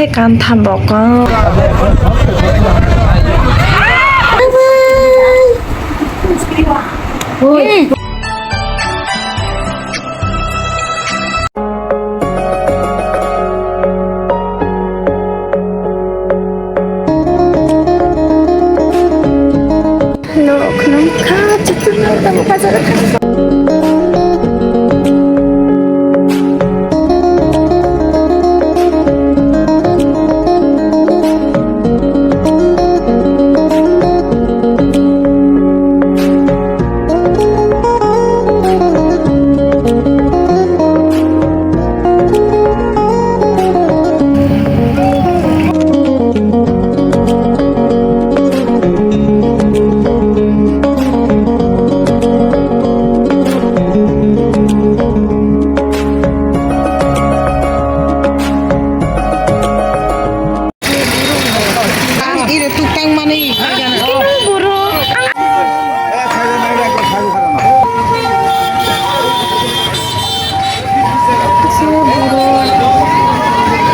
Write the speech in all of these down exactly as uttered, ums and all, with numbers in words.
Kantha bokong. Hello, khwnwi kha, chwng tamo bazar o thang. Ang ire tuk tang mani. Kino boro?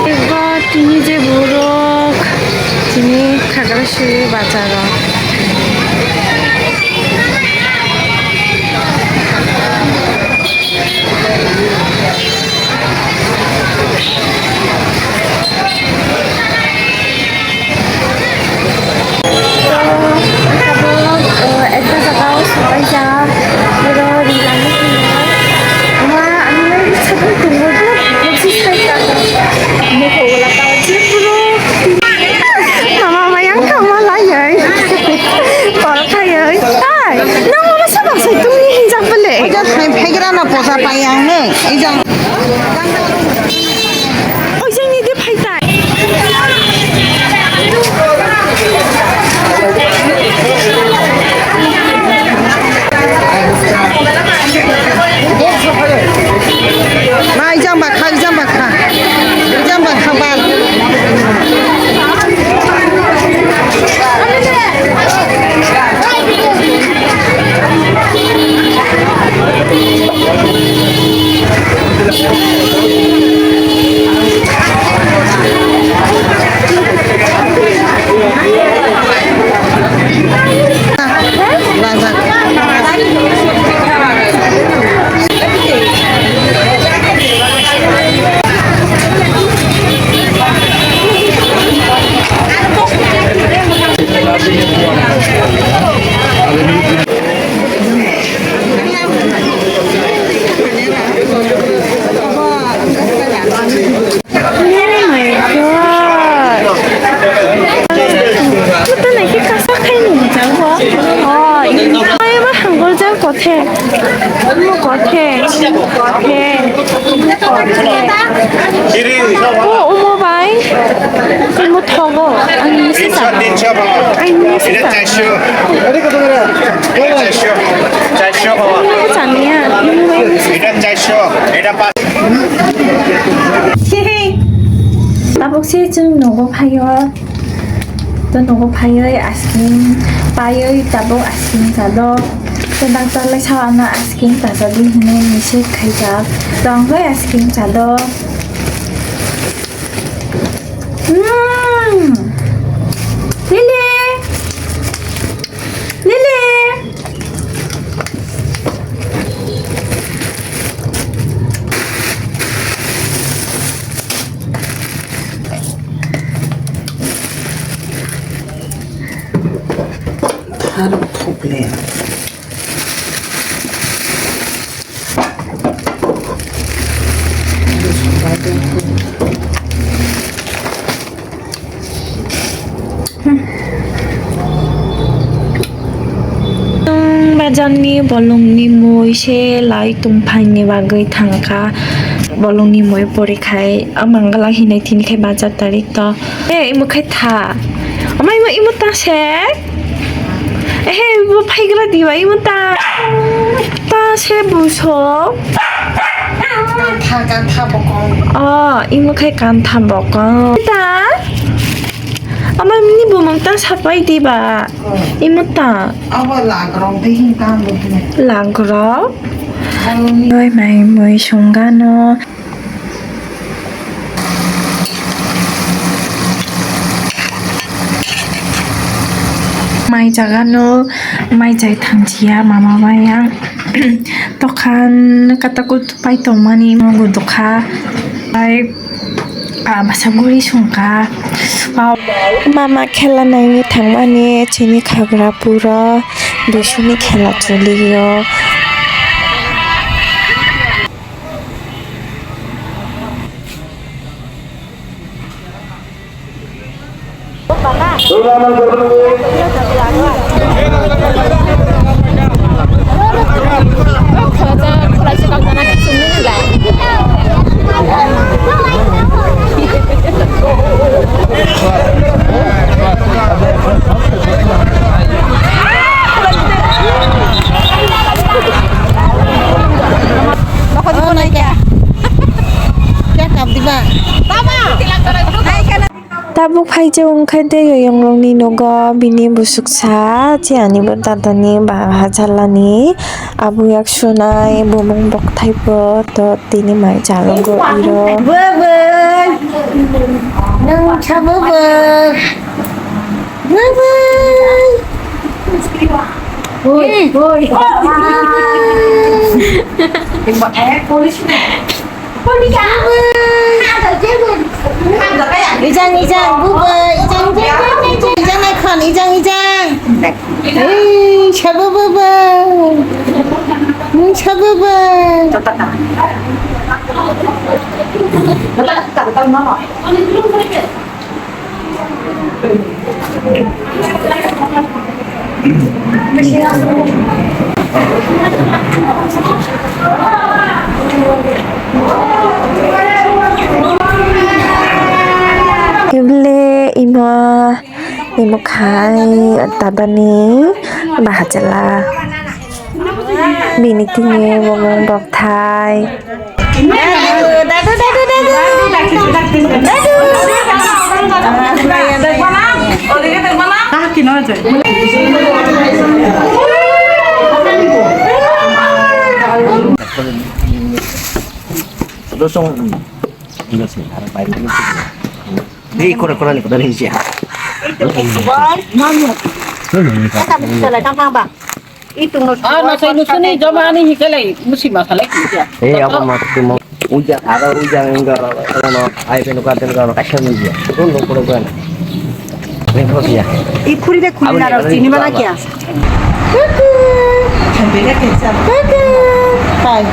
Eba tini je borok tini khagra swi bacharo. Ekta jaga o sobaijak, oro rinani hinwi ma ani sabun tongo, bokhe sai tongo. Mokol wala tao je puro. Mama mayang thangma laioi. Kol khaioi. Ai, nang mama sabak sai tongni hinjak bole. Ejak phai phegra na posa pai ang ne. Ejak. Oijang ni de phai tai. Ma, ijang ba kha, ijang ba kha. Ijang ba kha ba. Oh my God! Ito na ki kasa kay ni jago. Oh, ini ay ba hanggol jang kothe. Kothe. Kothe. Kothe. Oh, umo bai. Umo thogo. Ang ini sisa. Ang ini sisa. Ang ini sisa. Chania. Ang ini sisa. Hehe. Tabuk se chwng nogo phaio. To nogo phaioi ice cream paioi, tabuk ice cream chalo. To doctor lai sao ano ice cream chajadi hinwi niset khaijak. To ang bai ice cream chalo. Mm. Lili! Lili! Thar thok le. Bazarni bolongni mui se lai tongphaini bagwi thangkha. Bolongni mui porikhai, a mangala hinwi thinikhai bazar tarik to. E, imo khai tha. Ama imo, imo ta se. Ehe, bo phaigra diba, imo ta, ta se buso. Kantha, kantha bokong. Oh, imo khai kantha bokong. Ta? Ama ni bumang ta sapai diba? Oh. Imo ta? Abo lagrok de hin ta bokong. Lagrok? Oi, mai mui sungano. Mai jaga no, mai jai thangchiya mama bai ang tokhan kataku pai tongmani nogo dokha bai, ah, basa guri songkha. Mama khela naini thangmani chini khagra puro bisuni khela choliyo. Tabuk phaijak wngkha tei yoyongrokni nogo bini bwswksa chiyanibo dadani ba hajalani abo yak sunai bumung bokthaibo to tini mai chalogo iro. Bwbwi! Nwng kha bwbwi! Bwbwi! Oi, oi. Ijang, ijang, bubo, ijang, ijang, ijang, ijang, ijang, naikon, ijang, ijang. Ei, sabo, bubo. Hmm, sabo, bubo. Kebele ima, imo khai tabani bahachela. Bini tini bumung bokthai. Dadu, dadu, dadu, dadu. Dadu. Hei, kora, kora ni kota ni siya. Ah, na sai nusuni joma ani hikalai musi masalai kisa. Eh, apa maksudmu? Uja, ada uja enggak, kalau ai penu katen kalau kasih uja. Turun dong, kora, kora. Ini terus ya. Ikhuri de khuri naro, sini mana kya? Kuku. Kuku. Hai.